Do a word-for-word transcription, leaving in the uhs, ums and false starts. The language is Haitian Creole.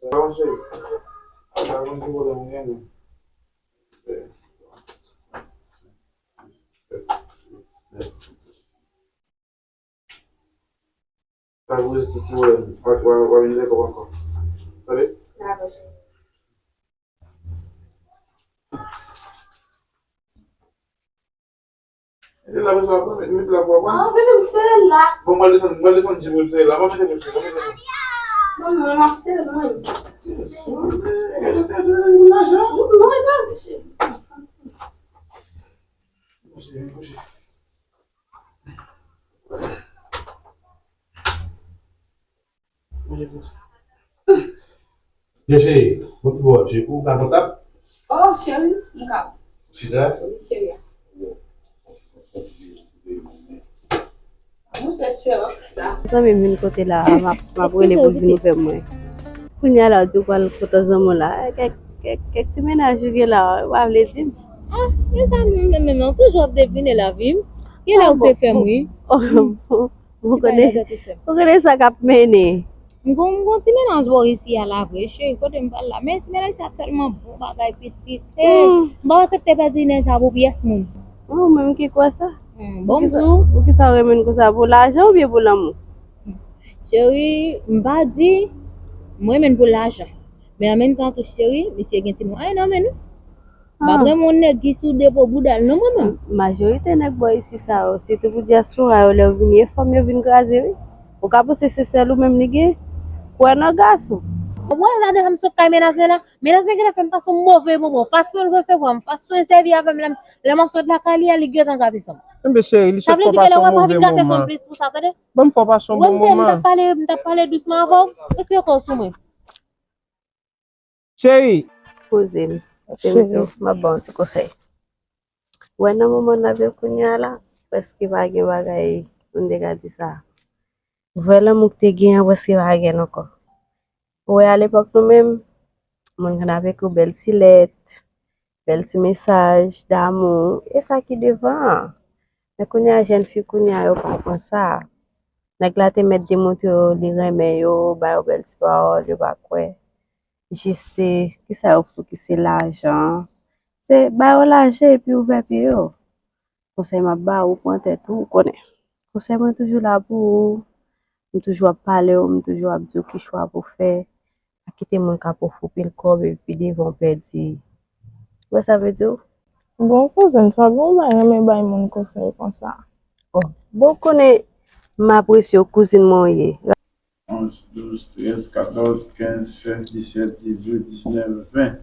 Sa va, cheri? Sa va, konn ki pwoblèm ou genyen? Sa pou rezoud tout pwoblèm. W a, w a, w a vin lè kòb ankò. Tande? Dakò, cheri. Mete la pou sa, mete la pou aprann. Ah, bebe, m sere la. Bon, mwen desann, mwen desann ti pou sere la. Mwen mete pou sere, mwen mete pou. Non, non, mwen sere mwen. Yes. Mwen mete lajan. Non, e pa vre, cheri. Kouche, vin kouche. Kouche, kouche. Byen, cheri, mwen pi bon, cheri, ou ka kontab? Oh, cheri, m ka. Chita? Wi, cheri. Mezanmi m vin kote la a, m ap, m ap rele pou l vin ouvè mwen. Kounye a la, ou di w pral kontan zanmi w la. Kèk, kèk, kèk ti mennaj ou gen la, ou pa vle di m. Ah, mezanmi, men, men, men, ou toujou ap devine lavi m. Gen lè ou te fè m ri. Ou konnen, ou konnen sa k ap mennen. M gon, m gon ti mennaj bò isi a la vre, cheri, kote m pral la. Men ti mennaj sa tèlman bon bagay pitit. Hey, m pa aksepte pèdi nèg sa pou pyès moun. Ou menm ki kwè sa? Hmm, bon, m di w. Poukisa w renmen l konsa? Pou lajan oubyen pou lanmou? Cheri, m pa di m renmen l pou lajan. Men an menm tan tou, cheri, misye gen ti mwayen nan men l. M ap renmen yon nèg ki sou depo bouda l non, mwen menm. Majorite nèg bò isi sa yo, sitou pou dyaspora yo, lè yo vini, e fanm yo vin kraze, wi. Ou ka panse se sèl ou menm li gen? Kwè nan gason. Ou wè, la deja m sot kay mennaj mwen la. Mennaj mwen gentan fè m pase yon move moman. Fason l resevwa m, fason l sèvi avè m lè m, lè m ap sot lakay li a, li gentan gate san m. Enben cheri, li sot fè w pase yon move moman. Sa vle di ke lè w wè pa vin gate san m plis pou sa, tande? Ban m fè w pase yon bon moman. Wi, m te, m t ap pale, m t ap pale dousman avè w. Retire kò w sou mwen. Cheri! Kouzin, cheri, m ap ba w yon ti konsèy. Ou wè nan moman n ap viv kounye a la, prèske pa gen bagay, pou n te ka di sa. Vrè lanmou ki te gen an, prèske pa gen l ankò. Ou wè alepòk nou menm, moun konn ap ekri w bèl ti lèt, bèl ti mesaj damou, e sa ki devan an. Men kounye a, jèn fi kounye a yo pa pran sa. Nèg la te mèt demontre w li renmen yo, ba yo bèl ti pawòl, yo pa kwè. Jis se, kisa yo fokis se lajan. Se ba yo lajan epi ouvè pye yo. Konsèy m ap ba ou, pran tèt ou, ou konnen. Konsèy mwen toujou la pou ou. M toujou ap pale w, m toujou ap di w ki chwa pou w fè. Pa kite moun k ap ofri w pil kòb epi pi devan w pèdi. Ou wè sa vle di w? Bon, kouzin, sa bon bay renmen bay moun konsèy konsa. Oh, bon, ou konnen m apresye w, kouzin mwen ou ye. Onz, douz, trèz, katòz, kenz, sèz, disèt, dizuit, diznèf, ven.